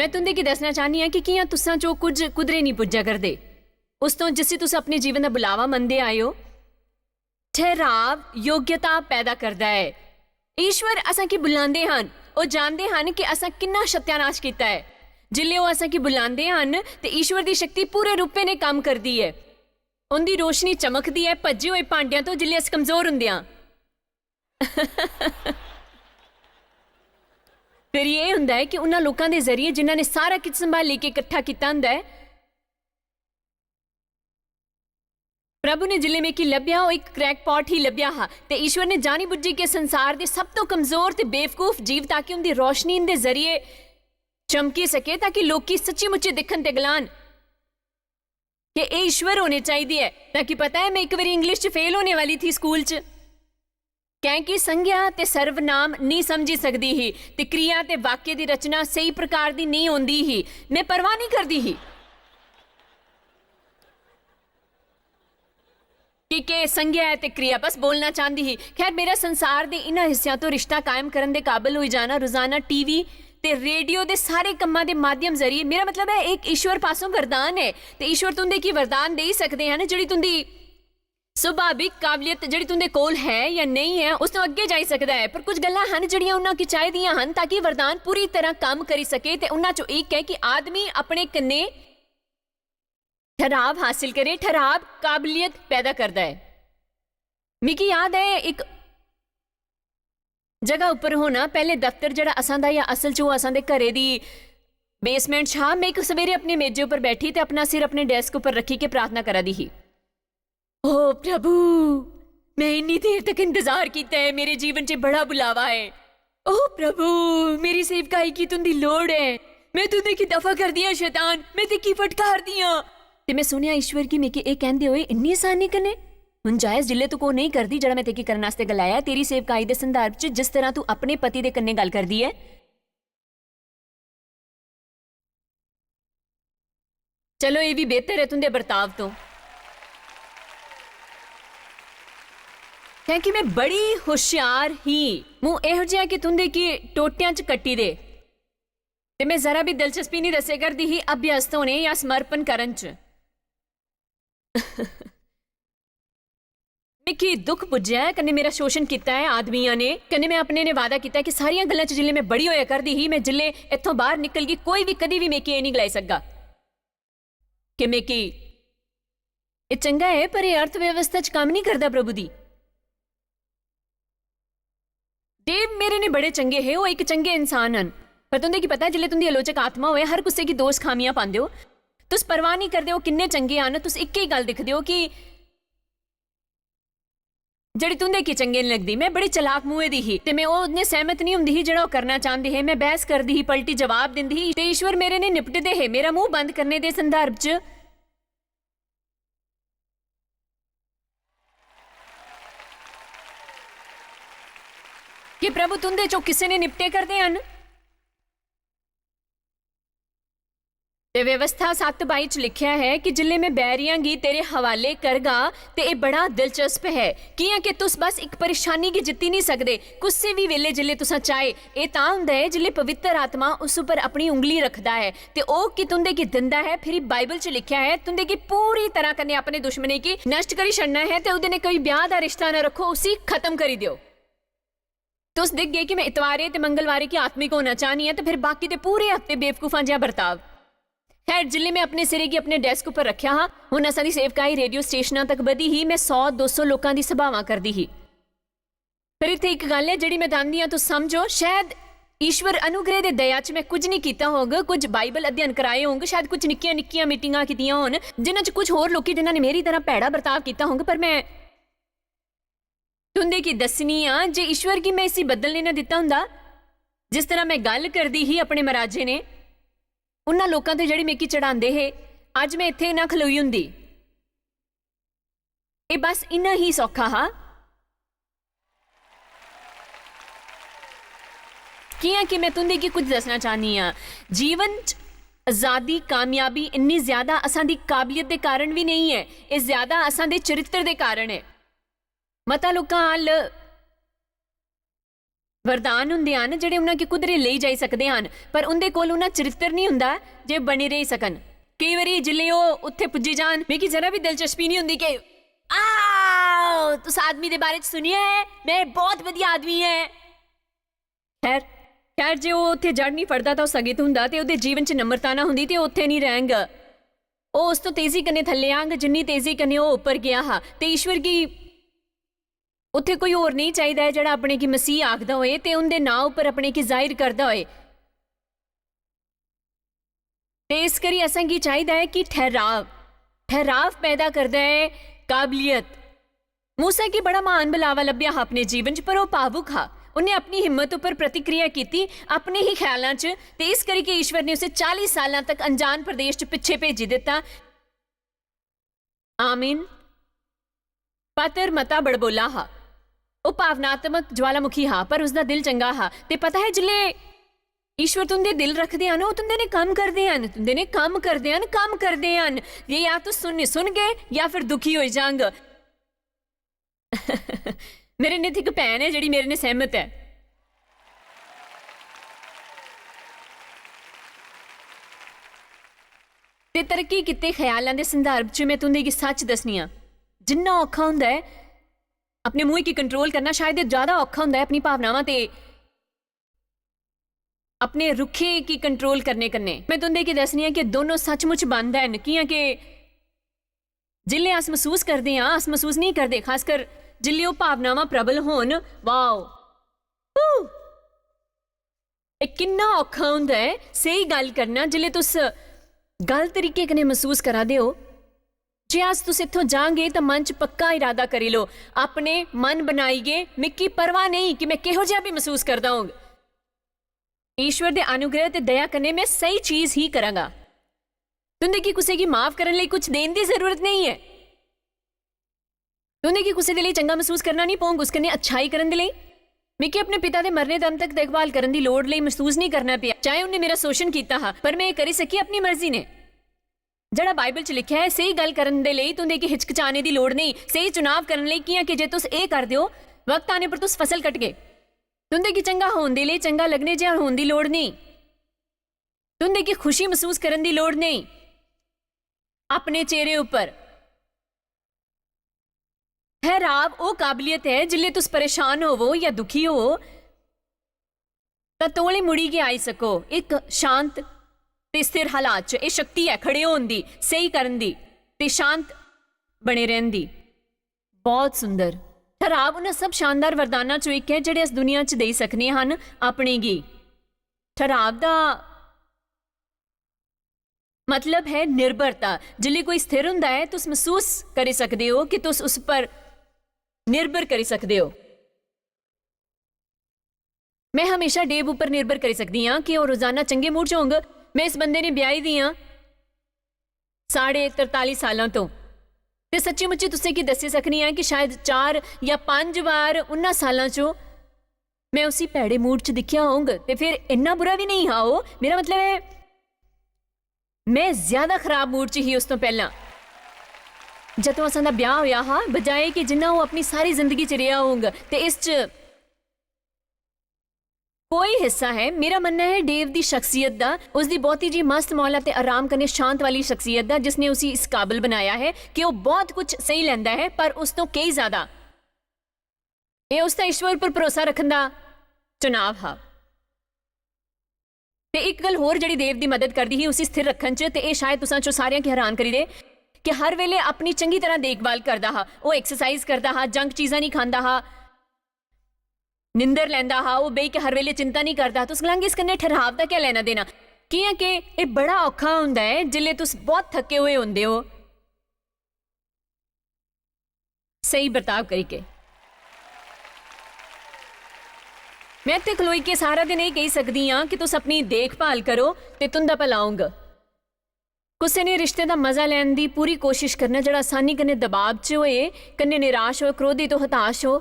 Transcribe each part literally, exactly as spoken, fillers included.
में तुं'दे गी दस्सना चाह्न्नी आं कि कि'यां तुसां च ओह् कुझ कुदरे निं पुज्जा करदे। उस तो जिसी तुस अपने जीवन दा बुलावा मनदे आए ओ, ठहराव योग्यता पैदा करदा ऐ। ईश्वर असां गी बुलांदे हन, ओह् जानदे हन कि असां किन्ना सत्यानाश कीता ऐ। जिसलै ओह् असां गी बुलांदे हन ते ईश्वर दी शक्ति पूरे रूपै ने कम्म करदी ऐ। उं'दी रोशनी चमकदी ऐ भज्जे होए भांड्यां तो जिसलै अस कमजोर हुंदे आं। फिर एह् हुंदा ऐ कि उन्हां लोकां दे जरिए जिन्हां ने सारा किश संभाली के इकट्ठा कीता हुंदा ऐ। प्रभु ने जिसलै मिगी लब्भेआ, ओह् इक क्रैकपॉट ही लब्भेआ हा, ते ईश्वर ने जानी बुज्झी के संसार दे सब तो कमजोर ते बेवकूफ जीव, ताकि उं'दी रोशनी इं'दे जरिए चमकी सके, ताकि लोकी सच्ची मुच्ची दिक्खन ते गलान कि एह् ईश्वर होने चाहिदे ऐ। ताकि पता ऐ, में इक बारी इंग्लिश च फेल होने वाली थी स्कूल च, कैंह् कि संज्ञा ते सर्वनाम नेईं समझी सकदी ही, ते क्रिया ते वाक्य दी रचना स्हेई प्रकार दी नेईं होंदी ही। में परवाह नेईं करदी ही कि केह् संज्ञा ऐ ते क्रिया, बस बोलना चांह्दी ही। खैर, मेरा संसार दे इन्हां हिस्सेआं तो रिश्ता कायम करन दे काबल होई जाना, रोजाना टीवी ते रेडियो दे सारे कम्मां दे माध्यम जरिए, मेरा मतलब ऐ, इक ईश्वर पासों वरदान ऐ, ते ईश्वर तुं'दे गी वरदान देई सकदे हन, जेह्ड़ी तुं'दी सुभाविक काबलियत जेह्ड़ी तुं'दे कोल है जां नेईं ऐ, उस तो अग्गें जाई सकदा ऐ। पर कुछ गल्लां हन जेह्ड़ियां उन्हां गी चाहिदियां हन, ताकि वरदान पूरी तरह कम्म करी सके, ते उन्हां चों इक ऐ कि आदमी अपने कन्नै ठहराव हासिल करे। ठहराव काबलियत पैदा करदा ऐ। मिगी याद ऐ, इक जगह उप्पर होना, पैह्ले दफ्तर जेह्ड़ा असां दा, जां असल च ओह् असां दे घरै दी बेसमेंट च हा। में इक सवेरे अपने मेजै उप्पर बैठी ते अपना सिर अपने डेस्क उप्पर रक्खी के प्रार्थना करा दी ही। "ओ प्रभु, में इन्नी देर तक इंतजार कीता ऐ, मेरे जीवन च बड़ा बुलावा ऐ। ओ प्रभु, मेरी सेवकाई गी तुं'दी लोड़ ऐ। में तुं'दे गी दफा करदी आं, शैतान, में तुगी फटकारदी आं।" ते में सुनेआ ईश्वर गी मिगी एह् कैंह्दे होए इन्नी असानी कन्नै। "हुन जा, इस जिल्लै तक ओह् नेईं करदी जेह्ड़ा में तुगी करने आस्तै गलाया ऐ, तेरी सेवकाई दे संदर्भ च जिस तरह तू अपने पति दे कन्नै गल्ल करदी ऐ, चलो, एह् बी बेहतर ऐ तुं'दे बर्ताव तो।" क्योंकि में बड़ी होशियार ही, मूं एहो जिहा कि तुं'दे गी टोटियां च कट्टी दे, ते में जरा बी दिलचस्पी निं दस्से करदी ही अभ्यस्त होने जां समर्पण करन च। मिगी दुख पुज्जेआ ऐ, कन्नै मेरा शोशन कीता ऐ आदमियां ने, कन्नै में अपने ने वादा कीता ऐ कि सारियां गल्लां च जिसलै में बड़ी होया करदी ही, में जिसलै इत्थों बाहर निकलगी, कोई बी कदी बी मिगी एह् निं गलाई सकदा कि मिगी एह् चंगा ऐ, पर एह् अर्थव्यवस्था च कम्म निं करदा प्रभु दी। डेव मेरे ने बड़े चंगे हे, ओह् इक चंगे इंसान हन। पर तुं'दे गी पता ऐ, जिसलै तुं'दी आलोचक आत्मा होऐ, हर कुसै गी दोश खामियां पांदे ओ। तुस परवाह निं करदे ओह् किन्ने चंगे हन, तुस इक्कै गल्ल दिखदे ओ कि जेह्ड़ी तुं'दे गी चंगे निं लगदी। में बड़ी चलाक मुंहै दी ही ते में ओह् उ'न्ने सैह्मत निं होंदी ही जेह्ड़ा ओह् करना चांह्दे हे। में बैह्स करदी ही, पलटी जवाब दिंदी ही ते ईश्वर मेरे ने निपटदे हे। मेरा मूंह बंद करने दे संदर्भ च कि प्रभु तुं'दे चों किसे ने निपटे करदे हन। ते व्यवस्था सत्त बाई च लिखेआ ऐ कि जिसलै में बैरियां गी तेरे हवाले करगा, ते एह् बड़ा दिलचस्प ऐ, कि'यां कि तुस बस इक परेशानी गी जित्ती निं सकदे। कुसै बी बेल्लै जिसलै तुसां चाहे, एह् तां होंदा ऐ जिसलै पवित्र आत्मा उस उप्पर अपनी उंगली रखदा ऐ ते ओह् कि तुं'दे गी दिंदा ऐ। फिरी बाइबल च लिखेआ ऐ, "तुं'दे गी पूरी तरह कन्नै अपने दुश्मनें गी नष्ट करी छड़ना ऐ ते ओह्दे ने कोई ब्याह् दा रिश्ता ना रक्खो, उसी खत्म करी देओ।" तुस दिखगे कि में इतवारें ते मंगलवारें गी आत्मिक होना चाह्न्नी आं, ते फिर बाकी दे पूरे हफ्ते बेवकूफां जिहा बर्ताव। खैर, जिसलै में अपने सिरै गी अपने डेस्क उप्पर रक्खेआ हा, हुन असां दी सेवकाई रेडियो स्टेशनां तक बधी ही, में सौ दो सौ लोकां दी सभावां करदी ही। पर इत्थै इक गल्ल ऐ जेह्ड़ी में चांह्दी आं तुस समझो, शायद ईश्वर अनुग्रह दे दया च में कुछ निं कीता होग, कुछ बाइबल अध्ययन कराए होंग, शायद कुछ निक्कियां-निक्कियां मीटिंगां कीतियां होन, जिन्हां च कुछ होर लोकें जिन्हां ने मेरी तरह भैड़ा बर्ताव कीता होंग, पर में तुं'दे गी दस्सनी आं जे ईश्वर गी में इसी बदलने ना दित्ता होंदा। जिस तरह में गल्ल करदी ही अपने मराजे ने, उन्हां लोकां ते जेह्ड़े मिगी चढ़ांदे हे, अज्ज में इत्थै ना खलोई होंदी। एह् बस इन्ना ही सौखा हा। कि'यां कि में तुं'दे गी कुछ दस्सना चाह्न्नी आं, जीवन च आजादी, कामयाबी इन्नी ज्यादा असां दी काबलियत दे कारण बी नेईं ऐ, एह् ज्यादा असां दे चरित्र दे कारण ऐ। मता लोकां अल वरदान हुंदे हन जेह्ड़े उ'नें गी कुदरे लेई जाई सकदे हन, पर उं'दे कोल उ'नें चरित्र निं हुंदा जे बने रेही सकन। केई बारी जिसलै ओह् उत्थै पुज्जी जान, मिगी जरा बी दिलचस्पी निं हुंदी कि, "आओ, तुस आदमी दे बारे च सुनेआ ऐ? में बहुत बधिया आदमी ऐ।" खैर, खैर, जे ओह् उत्थै जड़ निं फड़दा तां ओह् स्थगित हुंदा ते ओह्दे जीवन च नम्रता ना हुंदी ते ओह् उत्थै निं रैह्‌ग। ओह् उस तो तेजी कन्नै थल्ले आंग जिन्नी तेजी कन्नै ओह् उप्पर गेआ हा। ते ईश्वर गी उत्थै कोई होर नेईं चाहिदा ऐ जेह्ड़ा अपने गी मसीह आखदा होए ते उं'दे नांऽ उप्पर अपने गी जाहिर करदा होए। ते इस करी असेंगी चाहिदा ऐ कि ठहराव, ठहराव पैदा करदा ऐ काबलियत। मूसा गी बड़ा म्हान बलावा लब्भेआ हा अपने जीवन च, पर ओह् भावुक हा। उन्नै अपनी हिम्मत उप्पर प्रतिक्रिया कीती अपने ही ख्यालां च, ते इस करी कि ईश्वर ने उसे चाली सालां तक अनजान प्रदेश च पिच्छे भेजी दित्ता। आमीन। पातर मता बड़बोला हा, ओह् भावनात्मक ज्वालामुखी हा, पर उसदा दिल चंगा हा। ते पता है, जिसले ईश्वर तुंदे दिल रखदे हन, ओह् तुंदे ने कम्म करदे हन, तुंदे ने कम्म करदे हन, कम्म करदे हन। ये या तुस सुनने सुनगे या फिर दुखी होई जांग। मेरे ने इक भैन ऐ जेह्ड़ी मेरे ने सैह्मत ऐ। ते तरक्की कीते ख्यालां दे संदर्भ च में तुंदे गी सच दस्सनी आं, जिन्ना औखा होंदा ऐ अपने मुंह गी कंट्रोल करना, शायद एह् ज्यादा औखा होंदा ऐ अपनी भावनावां ते अपने रुक्खे गी कंट्रोल करने कन्नै। में तुंदे गी दस्सनी आं कि दोनों सचमुच बंद हैन, कि'यां कि जिसलै अस मसूस करदे आं, अस मसूस नेईं करदे, खासकर जिसलै ओह् भावनावां प्रबल होन। वाओ, हू! एह् किन्ना औखा होंदा ऐ स्हेई गल्ल करना। जिसलै तुस गलत तरीके कन्नै मसूस करा दे ओ, जे अस तुस इत्थों जांगे तां मन च पक्का इरादा करी लो, अपने मन बनाइयै, मिक्की परवाह नेईं कि में किहो जेहा बी मसूस करदा होंग, ईश्वर दे अनुग्रह ते दया कन्नै में स्हेई चीज ही करांगा। तुंदे गी कुसै गी माफ करन लेई कुछ देन दी जरूरत नेईं ऐ। तुंदे गी कुसै दे लेई चंगा मसूस करना निं पौंग, उस कन्नै अच्छाई करन दे लेई। मिगी अपने पिता दे मरने दम तक देखभाल करन दी लोड़ लेई मसूस निं करना पेआ, चाहे उन्नै मेरा शोशन कीता हा, पर में एह् करी सकी अपनी मर्जी ने। जेह्ड़ा बाइबल च लिखेआ ऐ, स्हेई गल्ल करन दे लेई तुंदे गी हिचकिचाने दी लोड़ नेईं, स्हेई चुनाव करन लेई, कि'यां कि जे तुस एह् करदे ओ, वक्त आने पर तुस फसल कटगे। तुंदे गी चंगा होन दे लेई चंगा लग्गने जेहा होन दी लोड़ नेईं। तुंदे गी खुशी मसूस करन दी लोड़ नेईं। अपने चेहरे उप्पर ठहराव ओह् काबलियत ऐ, जिसलै तुस परेशान होवो या दुखी होवो, तां तौले मुड़ी गै आई सको इक शांत ते स्थिर हालात च। एह् शक्ति ऐ खड़े होन दी, स्हेई करन दी ते शांत बने रैह्‌न दी। बहुत सुंदर। ठहराव उन्हां सब शानदार वरदानां चों इक ऐ जेह्ड़े अस दुनिया च देई सकने हन अपने गी। ठहराव दा मतलब है निर्भरता। जिसलै कोई स्थिर होंदा ऐ, तुस मसूस करी सकदे ओ कि तुस उस पर निर्भर करी सकदे ओ। में हमेशा डेव उप्पर निर्भर करी सकदी आं कि ओह् रोजाना चंगे मूड च होंग। में इस बंदे ने ब्याही दी आं साढ़े तरताली सालां तो, ते सच्ची मुच्ची तुसें गी दस्सी सकनी आं कि शायद चार जां पंज बार उन्ना सालां चो में उसी भैड़े मूड च दिक्खेआ होंग, ते फिर इन्ना बुरा बी नेईं हा ओह्। मेरा मतलब ऐ, में ज्यादा खराब मूड च ही उस तो पैह्‌लां। जदूं असां दा ब्याह् होएआ हा, बजाए कि जिन्ना ओह् अपनी सारी जिंदगी च रेहा होंग, ते इस च कोई हिस्सा है, मेरा मन्नना है, डेव दी शख्सियत दा, उसदी बहुती जी मस्त मौला ते आराम कन्नै शांत वाली शख्सियत दा, जिसने उसी इस काबल बनाया है कि ओह् बहुत कुछ सही लैंदा है, पर उस तो केई ज्यादा एह् उसदा ईश्वर पर भरोसा रक्खन दा चुनाव हा। ते इक गल्ल होर जेह्ड़ी देव दी मदद करदी ही उसी स्थिर रक्खन च, ते एह् शायद तुसां चों सारेआं गी हैरान करी दे कि हर वेले अपनी चंगी तरह देखभाल करदा हा। ओह् एक्सरसाइज करदा हा, जंक चीजां निं खंदा हा, निंदर लैंदा हा, ओह् बेही के हर वेले चिंता निं करदा हा। तुस गलांगे, "इस कन्नै ठहराव दा क्या लैना देना?" कि'यां के एह् बड़ा औखा होंदा ऐ जिसलै तुस बहुत थक्के होए होंदे ओ। स्हेई बर्ताव करी के। में इत्थै खलोई के सारा दिन एह् कही सकदी आं कि तुस अपनी देखभाल करो ते तुं'दा भला होंग। कुसै ने रिश्ते दा मजा लैन दी पूरी कोशिश करना जेह्ड़ा असानी कन्नै दबाव च होए, कन्नै निराश हो, क्रोधित हो, हताश हो।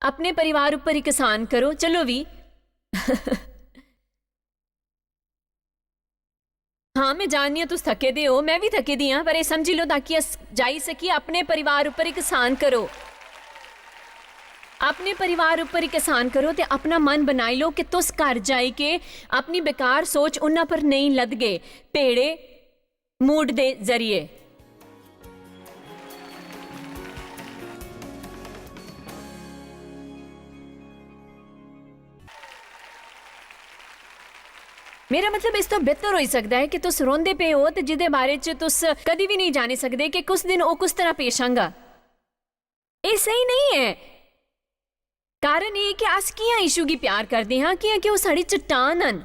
अपने परिवार उप्पर इक एहसान करो, चलो भी। हां, में जाननी आं तुस थके दे ओ, में बी थकी दी आं, पर एह् समझी लो ताकि अस जाई सकिए अपने परिवार उप्पर इक एहसान करो। अपने परिवार उप्पर इक एहसान करो ते अपना मन बनाई लो कि तुस घर जाई के अपनी बेकार सोच उन्हां पर नेईं लदगे, भेड़े मूड दे जरिए। मेरा मतलब इस तो बेहतर होई सकदा ऐ कि तुस रोंदे पे ओ ते जिदे बारे च तुस कदी बी नेईं जानी सकदे कि कुस दिन ओह् कुस तरह पेश आंगा। एह् स्हेई नेईं ऐ। कारण एह् कि अस कि'यां यीशु गी प्यार करदे हां, कि'यां कि ओह् साढ़ी चट्टान हन।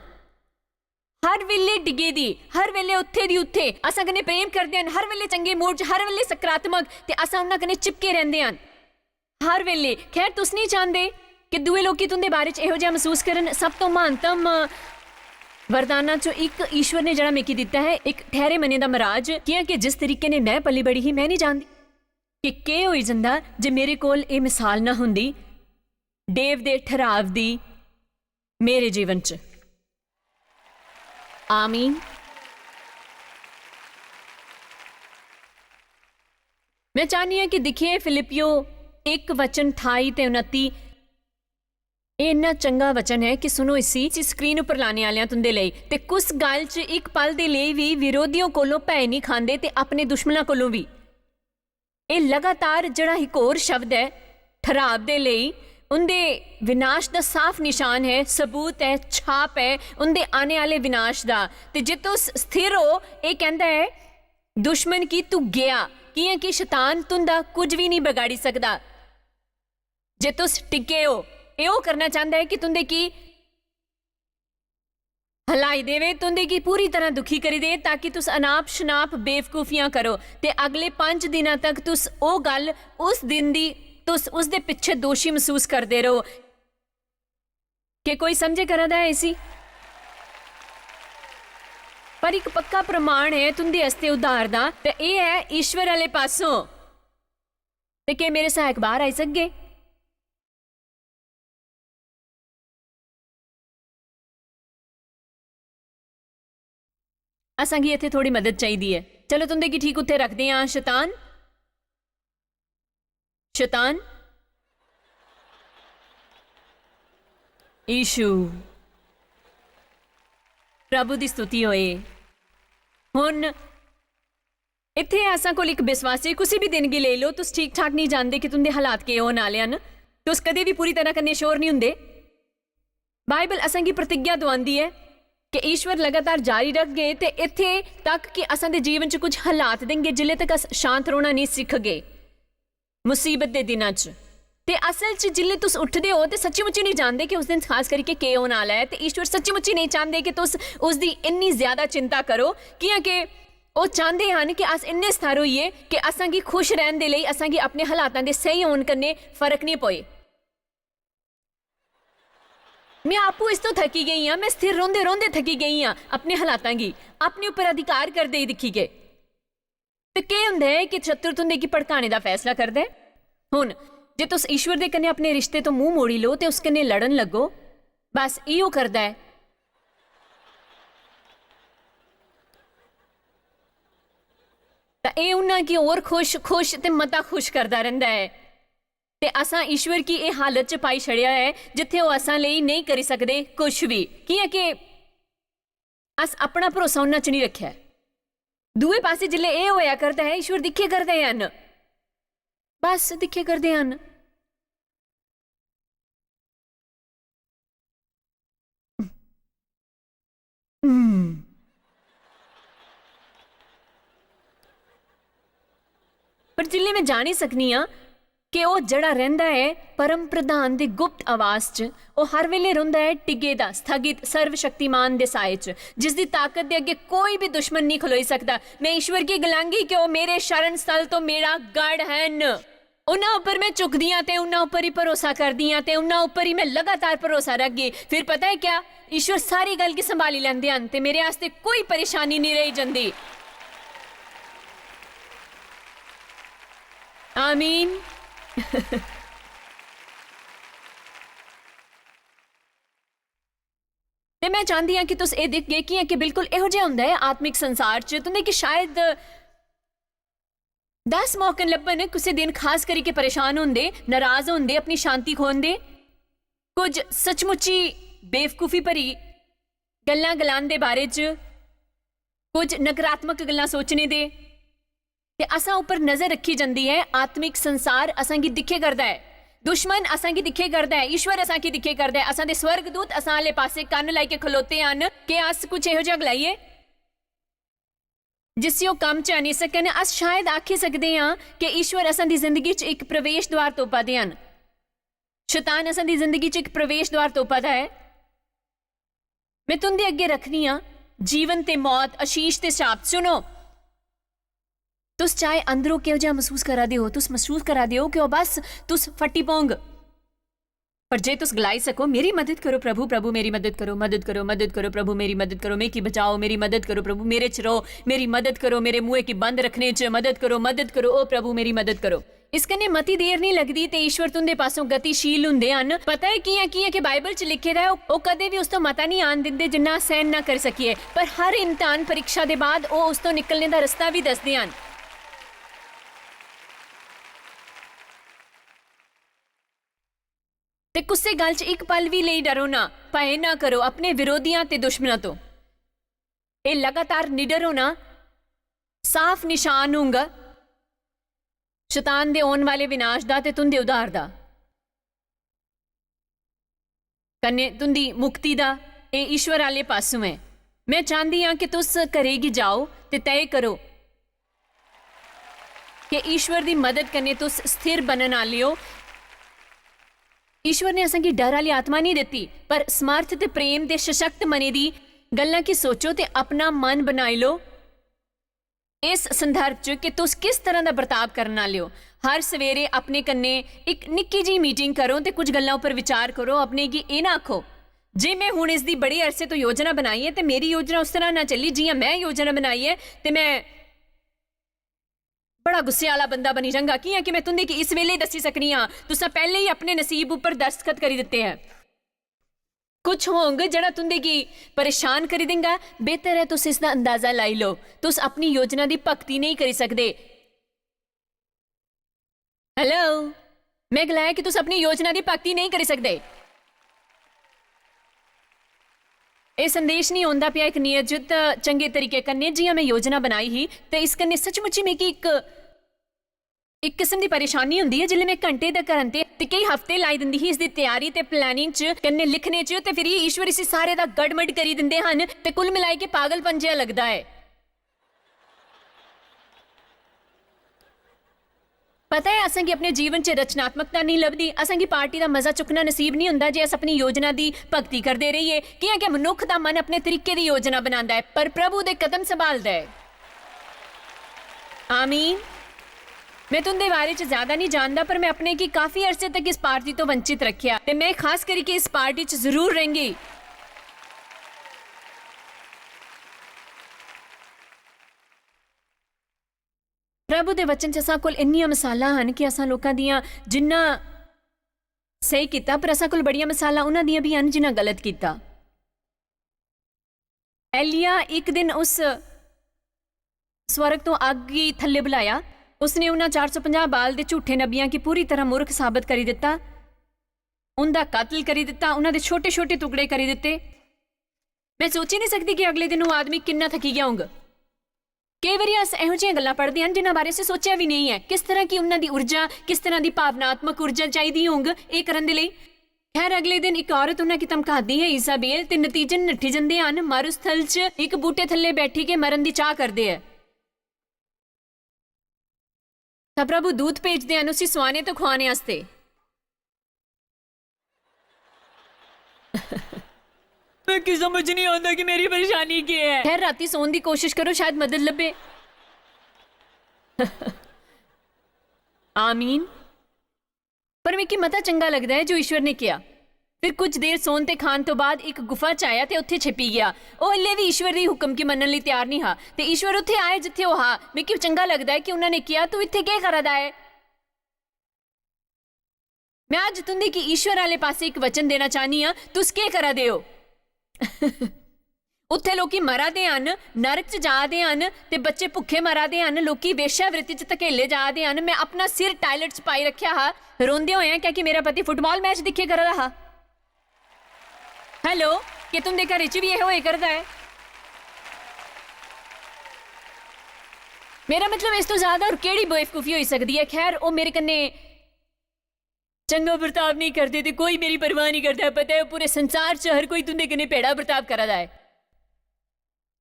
हर बेल्ले डिग्गे दी, हर बेल्ले उत्थे दी उत्थे, असां कन्नै प्रेम करदे हन, हर बेल्ले चंगे मूड च, हर बेल्ले सकारात्मक, ते असां उन्हां कन्नै चिपके रैंह्दे हन। हर बेल्ले। खैर, तुस नेईं चांह्दे कि दूए लोकी तुं'दे बारे च एहो जेहा मसूस करन। सब तो महानतम वरदानां चों इक ईश्वर ने जेह्ड़ा मिगी दित्ता ऐ, इक ठैह्रे मने दा मराज, कि'यां कि जिस तरीके ने में पली बड़ी ही, में नेईं जानदी कि केह् होई जंदा जे मेरे कोल एह् मिसाल ना होंदी डेव दे ठहराव दी मेरे जीवन च। आमीन। में चाह्न्नी आं कि दिक्खिए फिलिपियो इक वचन ठाई ते उनत्ती, एह् इन्ना चंगा वचन ऐ कि सुनो इसी, इसी स्क्रीन उप्पर लाने आह्लेआं तुं'दे लेई। "ते कुस गल्ल च इक पल दे लेई बी विरोधियों कोलों भय निं खांदे ते अपने दुश्मनां कोलों बी।" एह् लगातार जेह्ड़ा इक होर शब्द ऐ ठहराव दे लेई, उं'दे विनाश दा साफ निशान ऐ, सबूत ऐ, छाप ऐ उं'दे आने आह्ले विनाश दा। ते जे तुस स्थिर ओ, एह् कैंह्दा ऐ, "दुश्मन गी तू गेआ, कि'यां कि शतान तुं'दा कुछ बी निं बगाड़ी सकदा।" जे तुस टिके ओ, एह् ओह् करना चांह्दा ऐ कि तुं'दे की हलाई देवे, तुं'दे गी पूरी तरह दुखी करी दे, ताकि तुस अनाप शनाप बेवकूफियां करो ते अगले पंज दिनां तक तुस ओह् गल्ल, उस दिन दी, तुस उसदे पिच्छे दोशी मसूस करदे रहो। के कोई समझे करा दा ऐ इसी? पर इक पक्का प्रमाण ऐ तुं'दे आस्तै उद्धार दा, ते एह् ऐ ईश्वर आह्ले पासों। ते केह् मेरे सहायक बाह्र आई सकगे? असां गी इत्थै थोड़ी मदद चाहिदी ऐ। चलो, तुं'दे गी ठीक उत्थै रखदे आं। शतान, शतान, यीशु, प्रभु दी स्तुति होए। हुन इत्थै असां कोल इक विश्वासी, कुसै बी दिन गी लेई लो, तुस ठीक ठाक नेईं जानदे कि तुं'दे हालात केह् होन आह्ले न, तुस कदें बी पूरी तरह कन्नै श्योर नेईं हुंदे। बाइबल असां गी प्रतिज्ञा दुआंदी ऐ कि ईश्वर लगातार जारी रखगे ते इत्थै तक कि असां दे जीवन च कुछ हालात देंगे जिल्ले तक अस शांत रौह्ना नेईं सिखगे मुसीबत दे दिनां च। ते असल च जिल्ले तुस उठदे ओ ते सच्ची मुच्ची नेईं जानदे कि उस दिन खास करियै केह् होने आह्ला ऐ, ते ईश्वर सच्ची मुच्ची नेईं चांह्दे कि तुस उसदी इन्नी ज्यादा चिंता करो, कि'यां कि ओह् चांह्दे हन कि अस इन्ने स्थिर होइये कि असां गी खुश रैह्न दे लेई असां गी अपने हालातां दे स्हेई होन कन्नै फर्क नेईं पोए। में आपूं इस तो थकी गेई आं, में स्थिर रौंह्दे रौंह्दे थकी गेई आं अपने हालातां गी, अपने उप्पर अधिकार करदे ही दिक्खी के। ते केह् हुंदा ऐ कि शत्रु तुं'दे गी भड़काने दा फैसला करदा ऐ? हुन, जे तुस ईश्वर दे कन्नै अपने रिश्ते तो मूंह मोड़ी लो ते उस कन्नै लड़न लगो, बस इयो करदा ऐ। तां एह् उन्ना गी होर खुश, खुश ते मता खुश करदा रैंह्दा ऐ। ते असां ईश्वर गी एह् हालत च पाई छड़ेआ ऐ जित्थै ओह् असां लेई नेईं करी सकदे कुछ बी, कि'यां के अस अपना भरोसा उन्ना च नेईं रक्खेआ ऐ। दूए पासे जिसलै एह् होया करदा ऐ, ईश्वर दिक्खे करदे हन, बस दिक्खे करदे हन। हम्म। पर जिसलै में जानी सकनी आं कि ओह् जेह्ड़ा रैंह्दा ऐ परम प्रधान दे गुप्त आवास च, ओह् हर बेल्लै रौंह्दा ऐ टिके दा, स्थगित, सर्वशक्तिमान दे साए च, जिसदी ताकत दे अग्गें कोई बी दुश्मन नेईं खलोई सकदा। में ईश्वर गी गलांगी कि ओह् मेरे शरण स्थल तो मेरा गढ़ हन। उन्हां उप्पर में झुकदी आं ते उन्हां उप्पर ही भरोसा करदी आं ते उन्हां उप्पर ही में लगातार भरोसा रखगी। फिर पता ऐ क्या? ईश्वर सारी गल्ल गी संभाली लैंदे हन ते मेरे आस्तै कोई परेशानी नेईं रेही जंदी। आमीन। ते में चांह्दी आं कि तुस एह् दिखगे, कि'यां कि बिल्कुल एहो जेहा होंदा ऐ आत्मिक संसार च, तुं'दे कि शायद दस मौकन लब्भन कुसै दिन खास करियै परेशान होंदे, नाराज होंदे, अपनी शांति खोंदे, कुछ सचमुची बेवकूफी भरी गल्लां गलांदे बारे च, कुछ नकारात्मक गल्लां सोचने दे, ते असां उप्पर नजर रखी जंदी ऐ। आत्मिक संसार असां गी दिक्खे करदा ऐ, दुश्मन असां गी दिक्खे करदा ऐ, ईश्वर असां गी दिक्खे करदा ऐ। असां दे स्वर्गदूत असां आह्ले पासे कन्न लाइयै खलोते हन। के अस कुछ एहो जेहा गलाइए जिसी ओह् कम्म च आनी सकन? अस शायद आखी सकदे आं कि ईश्वर असां दी जिंदगी च इक प्रवेश द्वार तोपा दे हन। शैतान असां दी जिंदगी च इक प्रवेश द्वार तोपा दा ऐ। मैं तुंदे अग्गें रखनी आं जीवन ते मौत, आशीष ते शाप। सुनो, तुस चाहे अंदरों केहो जेहा मसूस करा दे ओ, तुस मसूस करा दे ओ कि ओह् बस, तुस फट्टी पौंग। पर जे तुस गलाई सको, "मेरी मदद करो प्रभु, प्रभु मेरी मदद करो, मदद करो, मदद करो प्रभु मेरी मदद करो, मिगी बचाओ, मेरी मदद करो प्रभु, मेरे च रहो, मेरी मदद करो, मेरे मुंहै गी बंद रखने च मदद करो, मदद करो, ओ प्रभु मेरी मदद करो।" इस कन्नै मती देर निं लगदी ते ईश्वर तुं'दे पासों गतिशील हुंदे हन। पता ऐ कि'यां? कि'यां कि बाइबल च लिखे दा ऐ, ओह्, ओह् कदें बी उस तो मता निं आन दिंदे जिन्ना अस सैह्न ना करी सकिए। पर हर इम्तिहान, परीक्षा दे बाद ओह् उस तो निकलने दा रस्ता बी दसदे हन। ते कुसै गल्ल च इक पल बी नेईं डरो ना, भय ना करो अपने विरोधियां ते दुश्मनां तो। एह् लगातार निडर होना साफ निशान होंगा शैतान दे औन वाले विनाश दा ते तुं'दे उद्धार दा। कन्नै तुं'दी मुक्ति दा। एह् ईश्वर आह्ले पासों ऐ। में चांह्दी आं कि तुस घरै गी जाओ ते तय करो कि ईश्वर दी मदद कन्नै तुस स्थिर बनन आह्ले ओ। ईश्वर ने असेंगी डर आह्ली आत्मा निं दित्ती, पर समर्थ ते प्रेम ते सशक्त मने दी गल्लां गी सोचो ते अपना मन बनाई लो इस संदर्भ च कि तुस किस तरह दा बर्ताव करन आह्ले ओ। हर सवेरे अपने कन्नै इक निक्की जेही मीटिंग करो ते कुछ गल्लां उप्पर विचार करो। अपने गी एह् ना आखो, "जे में हुन इस दी बड़े अरसे तो योजना बनाई ऐ ते मेरी योजना उस तरह ना चली जि'यां में योजना बनाई ऐ ते में बड़ा गुस्से आह्ला बंदा बनी जांगा।" कि'यां कि में तुं'दे गी इस बेल्लै दस्सी सकनी आं, तुसां पैह्लें ही अपने नसीब उप्पर दस्तखत करी दित्ते ऐ। कुछ होंग जेह्ड़ा तुं'दे गी परेशान करी देंगा। बेहतर ऐ तुस इसदा अंदाजा लाई लो। तुस अपनी योजना दी भक्ति नेईं करी सकदे। हेलो, में गलाया कि तुस अपनी योजना दी भक्ति नेईं करी सकदे। एह् संदेश निं औंदा पेआ इक नियत चंगे तरीके कन्नै, जि'यां में योजना बनाई ही, ते इस कन्नै सचमुच ही मिगी इक, इक किस्म दी परेशानी होंदी ऐ। जिसलै में घंटे तक घरन ते, ते केई हफ्ते लाई दिंदी ही इसदी त्यारी ते प्लानिंग च, कन्नै लिखने च, ते फिर ईश्वर इसी सारे दा गड़मड़ करी दिंदे हन ते कुल मिलाई के पागलपन जेहा लगदा ऐ। पता ऐ, असेंगी अपने जीवन च रचनात्मकता नेईं लभदी। असेंगी पार्टी दा मजा चुक्कना नसीब नेईं हुंदा जे अस अपनी योजना दी भक्ति करदे रेहिये। कि'यां के मनुक्ख दा मन अपने तरीके दी योजना बनांदा ऐ, पर प्रभु दे कदम संभालदा ऐ। आमीन। में तुं'दे बारे च ज्यादा नेईं जानदा, पर में अपने गी काफी अरसे तक इस पार्टी तो वंचित रखेआ, ते में खास करियै इस पार्टी च जरूर रैंह्गी। प्रभु दे वचन च असां कोल इन्नियां मिसालां हन कि असां लोकां दियां जिन्ना स्हेई कीता, पर असां कोल बड़ियां मिसालां उन्हां दियां बी हन जिन्हां गलत कीता। एलिया इक दिन उस स्वर्ग तो अग्ग गी थल्ले बुलाया। उसने उन्हां चार सौ पंजाह बाल दे झूठे नबियां गी पूरी तरह मूर्ख साबत करी दित्ता, उंदा कत्ल करी दित्ता, उन्हां दे छोटे-छोटे टुकड़े करी दित्ते। मैं सोची नहीं सकदी कि अगले दिन ओह् आदमी किन्ना थकी गया होंग। केई बारी अस एहो जिहियां गल्लां पढ़दे हन जिन्हां बारे असें सोचेआ बी नेईं ऐ। किस तरह की उन्हां दी ऊर्जा, किस तरह दी भावनात्मक ऊर्जा चाहिदी होंग एह् करन दे लेई। खैर, अगले दिन इक औरत उन्हां गी धमकांदी ऐ, इजाबेल, ते नतीजन नट्ठी जंदे हन। मारुस्थल च इक बूटे थल्ले बैठी के मरन दी चाह करदे ऐ। तां प्रभु दूत भेजदे हन उसी सुआने ते खुआने आस्तै। मिगी समझ नहीं आंदा कि मेरी परेशानी केह् ऐ। खैर, राती सौन दी कोशिश करो, शायद मदद लब्भे। आमीन। पर मिगी मता चंगा लगदा ऐ जो ईश्वर ने किया। फिर कुछ देर सौन ते खान तो बाद इक गुफा च आया ते उत्थे छिपी गया। ओह् हल्ले बी ईश्वर दी हुक्म गी मन्नन लेई त्यार नहीं हा। ते ईश्वर उत्थे आए जित्थे ओह् हा। मिगी चंगा लगदा ऐ कि उन्होंने किया, "तू इत्थे केह् करा दा ऐ?" मैं अज्ज तुंदे गी ईश्वर आह्ले पासे इक वचन देना चाह्नी आं। तुस केह् करा दे ओ? उत्थे लोकी मरा दे हन, नरक च जा दे हन, ते बच्चे भुक्खे मरा दे हन, लोकी वेश्यावृत्ति च धकेले जा दे हन। मैं अपना सिर टायलेट च पाई रखेआ हा, रोंदे होए, क्योंकि मेरा पति फुटबॉल मैच दिक्खे करा दा हा। हेलो, के तुंदे घरै च बी एह् होए करदा ऐ? मेरा मतलब, इस तों ज्यादा होर केह्ड़ी बेवकूफी होई सकदी ऐ? खैर, ओह् मेरे कन्नै चंगा बर्ताव नेईं करदे ते कोई मेरी परवाह नेईं करदा। पता ऐ, पूरे संसार च हर कोई तुंदे कन्नै भैड़ा बर्ताव करा दा ऐ।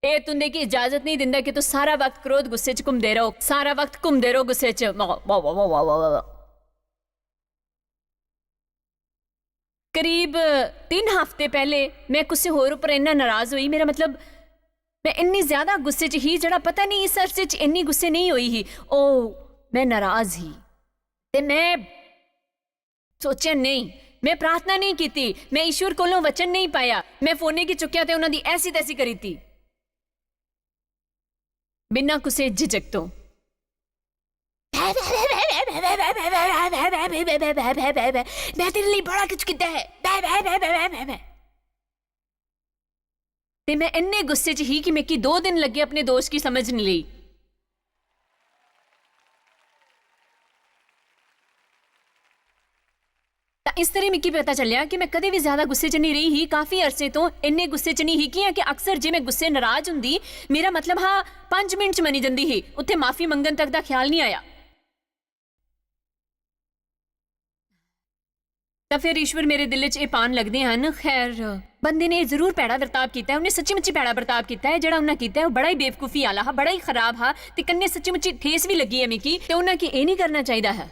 एह् तुंदे गी इजाजत नेईं दिंदा कि तुस सारा वक्त क्रोध, गुस्से च घुमदे रहो, सारा वक्त घुमदे रहो गुस्से च। करीब तिन्न हफ्ते पैह्ले मैं कुसै होर उप्पर इन्ना नराज होई, मेरा मतलब, मैं इन्नी ज्यादा गुस्से च ही, जेह्ड़ा पता नेईं इस अरसे च इन्नी गुस्से नेईं होई ही। ओ, मैं नराज ही। ते मैं सोचेआ नेईं, मैं प्रार्थना नेईं कीती, मैं ईश्वर कोलों वचन नेईं पाया, मैं फोनै गी चुक्केआ ते उन्हां दी ऐसी तैसी करी दित्ती। बिना कुसै झिझक तों। मैं तेरे लेई बड़ा कुछ कीता ऐ। ते मैं इन्ने गुस्से च ही कि मिगी दो दिन लग्गे अपने दोश गी समझने लेई। तां इस तरह मिगी पता चलेआ कि मैं कदें बी ज्यादा गुस्से च नेईं रेही ही। काफी अरसे तों इन्ने गुस्से च नेईं ही, कियां कि अक्सर जे मैं गुस्से नराज हुंदी, मेरा मतलब हा, पंज मिंट च मनी जंदी ही, उत्थे माफी मंगन तक दा ख्याल नेईं आया। तां फिर ईश्वर मेरे दिल च एह् पान लगदे हन। खैर, बंदे ने जरूर भैड़ा बर्ताव कीता ऐ, उन्नै सच्ची मुच्ची भैड़ा बर्ताव कीता ऐ। जेह्ड़ा उन्नै कीता ऐ, ओह् बड़ा ही बेवकूफी आह्ला हा, बड़ा ही खराब हा, ते कन्नै सच्ची मुच्ची ठेस बी लग्गी ऐ मिगी, ते उन्नै की एह् निं करना चाहिदा हा।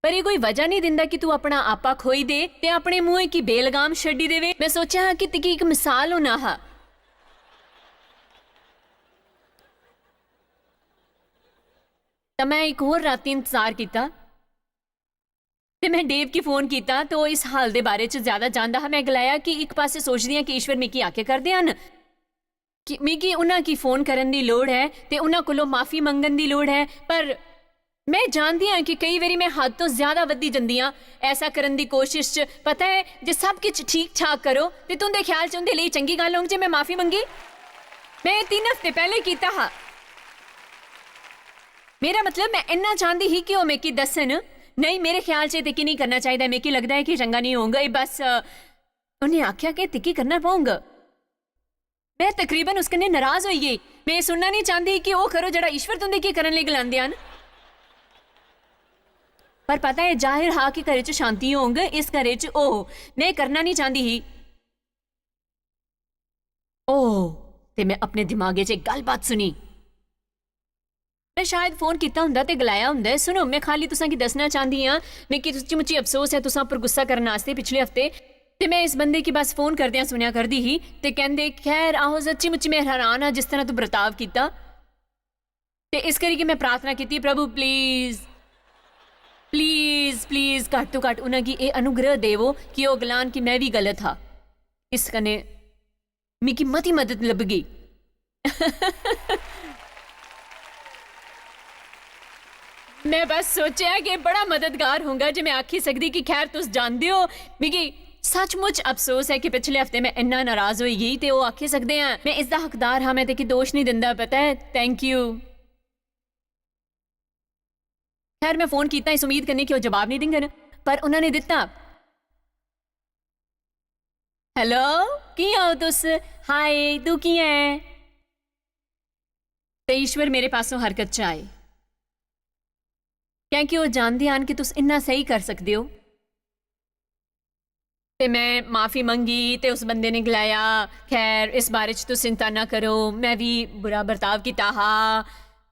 पर एह् कोई वजह निं दिंदा कि तू अपना आपा खोई दे ते अपने मुंहै गी बेलगाम छड्डी देवे। मैं सोचेआ हा कि तिगी इक मिसाल होना हा। तां मैं इक होर रातीं इंतजार कीता ते मैं डेव गी फोन कीता ते ओह् इस हाल दे बारे च ज्यादा जानदा हा। मैं गलाया कि इक पासे सोचदी आं कि ईश्वर मिगी आखे करदे हन कि मिगी उन्हां गी फोन करन दी लोड़ ऐ ते उन्हां कोलों माफी मंगन दी लोड़ ऐ, पर मैं जानदी आं कि केई बारी मैं हद तों ज्यादा वधी जंदी आं ऐसा करन दी कोशिश च। पता ऐ, जे सब किश ठीक ठाक करो ते तुंदे ख्याल च उंदे लेई चंगी गल्ल होंग जे मैं माफी मंगी। मैं एह् तिन्न हफ्ते पैह्ले कीता हा। मेरा मतलब, मैं इन्ना चांह्दी ही कि ओह् मिगी दस्सन। नेईं, मेरे ख्याल च एह् ते की नेईं करना चाहिदा। मिगी लगदा ऐ कि चंगा नेईं होंग। एह् बस, अ, उन्हें आखेआ कि तिगी करना पौंग। मैं तकरीबन उस कन्नै नराज होई गेई। मैं एह् सुनना नेईं चांह्दी कि ओह् करो जेह्ड़ा ईश्वर तुंदे गी करन लेई गलांदे हन। पर पता ऐ, जाहिर हा कि घरै च शांति होंग, इस घरै च ओह्। मैं करना नेईं चांह्दी ही। ओह्, ते मैं अपने दिमागे च इक गल्ल बात सुनी। मैं शायद फोन कीता हुंदा ते गलाया हुंदा ऐ, "सुनो, मैं खाली तुसां गी दस्सना चांह्दी आं, मिगी सच्ची मुच्ची अफसोस ऐ तुसां पर गुस्सा करन आस्तै पिछले हफ्ते, ते मैं इस बंदे गी बस फोन करदे सुनेआ करदी ही, ते कहंदे, 'खैर, आहो, सच्ची मुच्ची मैं हैरान आं जिस तरह तू बर्ताव कीता।' ते इस करी कि मैं प्रार्थना कीती, 'प्रभु, प्लीज, प्लीज, प्लीज, घट्ट तो घट्ट उन्हां गी एह् अनुग्रह देवो कि ओह् गलान कि मैं बी गलत हा।' इस कन्नै मिगी मती मदद लब्भगी। मैं बस सोचेआ कि बड़ा मददगार होंगा जे मैं आखी सकदी कि, "खैर, तुस जानदे ओ, मिगी सचमुच अफसोस ऐ कि पिछले हफ्ते मैं इन्ना नाराज होई गेई," ते ओह् आखी सकदे आं, "मैं इसदा हकदार हा, मैं तेकी दोश निं दिंदा, पता ऐ, thank you।" खैर, मैं फोन कीता इस उम्मीद कन्नै कि ओह् जवाब निं देङन, पर उन्होंने दित्ता। "हेलो, कि'यां ओ तुस? हाय, तू कि'यां ऐ?" ते ईश्वर मेरे पासों हरकत च आए, क्योंकि ओह् जानदे हन कि तुस इन्ना स्हेई कर सकदे ओ। ते मैं माफी मंगी ते उस बंदे ने गलाया, "खैर, इस बारे च तुस चिंता ना करो, मैं भी बुरा बर्ताव कीता हा,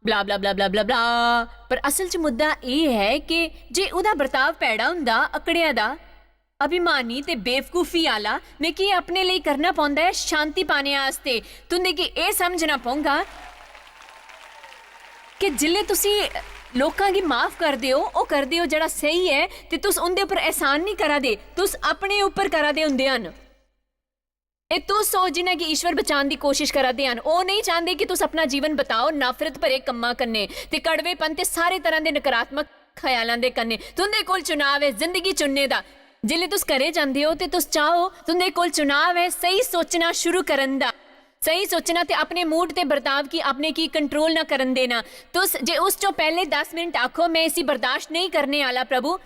blah blah blah blah blah blah।" पर असल च मुद्दा एह् ऐ कि जे ओह्दा बर्ताव भैड़ा हुंदा, अकड़ेआ दा, अभिमानी ते बेवकूफी आह्ला, मिगी अपने लेई करना पौंदा ऐ शांति पाने आस्तै। तुं'दे गी एह् समझना पौंगा कि जिसलै तुसी लोकां गी माफ करदे ओ, ओह् करदे ओ जेह्ड़ा स्हेई ऐ, ते तुस उं'दे उप्पर एहसान निं करा दे, तुस अपने उप्पर करा दे होंदे हन। एह् तुस ओ जि'नें गी ईश्वर बचान दी कोशिश करा दे हन। ओह् नेईं चांह्दे कि तुस अपना जीवन बताओ नफरत भरे कम्मां कन्नै ते कड़वेपन ते सारे तरह दे नकारात्मक ख्यालां दे कन्नै। तुं'दे कोल चुनाव ऐ जिंदगी चुनने दा। जिसलै तुस घरै जंदे ओ ते तुस चाहो, तुं'दे कोल चुनाव ऐ स्हेई सोचना शुरू करन दा, स्हेई सोचना ते अपने मूड ते बर्ताव गी अपने गी कंट्रोल ना करन देना। तुस जे उस चों पैह्ले दस मिनट आखो, "मैं इसी बर्दाश्त नेईं करने आह्ला, प्रभु,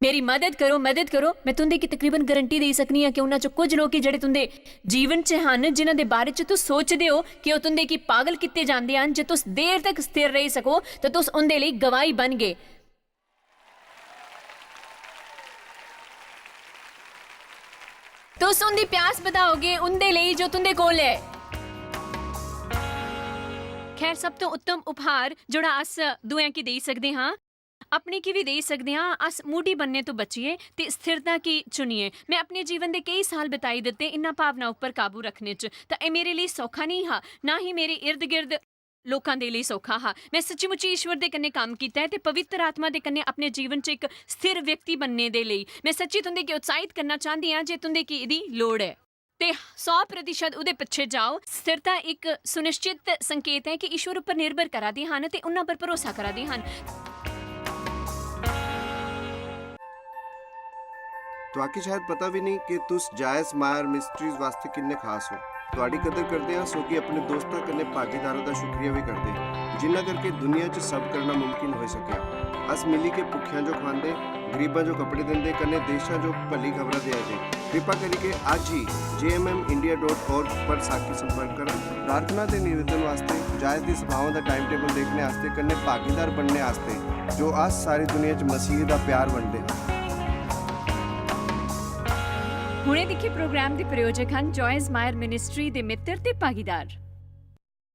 मेरी मदद करो, मदद करो," मैं तुं'दे गी तकरीबन गारंटी देई सकनी आं कि उन्हां चों कुछ लोक जेह्ड़े तुं'दे जीवन च हन, जिन्हां दे बारे च तुस सोचदे ओ कि ओह् तुं'दे गी पागल कीते जांदे हन, जे तुस देर तक स्थिर रेही सको, तां तुस उं'दे लेई गवाही बनगे। तुस उं'दी प्यास बधाओगे उं'दे लेई जो तुं'दे कोल ऐ। खैर, सब तो उत्तम उपहार जेह्ड़ा अस दुएं गी देई सकदे हां, अपने गी बी देई सकदे हां, अस मूढ़ी बनने तो बचिए ते स्थिरता गी चुनिए। मैं अपने जीवन दे केई साल बिताई दित्ते इन्ना भावना उप्पर काबू रखने च, तां एह् मेरे लेई सौखा नेईं हा, ना ही मेरे इर्द गिर्द लोकां दे लेई सौखा हा। मैं सच्ची मुच्ची ईश्वर दे कन्नै कम्म कीता ऐ ते पवित्र आत्मा दे कन्नै अपने जीवन च इक स्थिर व्यक्ति बनने दे लेई मैं सच्ची तुं'दे गी उत्साहित करना चांह्दी आं जे तुं'दे गी एह्दी लोड़ ऐ। ते सौ प्रतिशत ओह्दे पिच्छे जाओ। स्थिरता इक सुनिश्चित संकेत ऐ कि ईश्वर उप्पर निर्भर करा दे हन ते उन्हां पर भरोसा करा दे हन। तुआकी शायद पता भी नहीं कि तुस जायज मायर मिस्ट्रीज वास्ते किन्ने खास हो। तुआडी कदर करदे आं, सो कि अपने दोस्तां कन्नै भागीदारां दा शुक्रिया भी करदे, जिन्ना करके दुनिया च सब करना मुमकिन होई सकेआ। अस मिली के भुक्खेआं जो खुआंदे, गरीबां जो कपड़े दिंदे, कन्नै देशां जो भली खबरां देआ दे। कृपा करियै अज्ज ही J M M India dot org पर साकी संपर्क करन। प्रार्थना दे निवेदन वास्ते, जायज दी सभाओं दा टाइम टेबल देखने आस्तै, कन्नै भागीदार बनने आस्तै, जो अस सारी दुनिया च मसीह दा प्यार बंडदे हां। हुणे दिक्खे प्रोग्राम दे प्रायोजक हन जॉयस मायर मिनिस्ट्री दे मित्र ते भागीदार।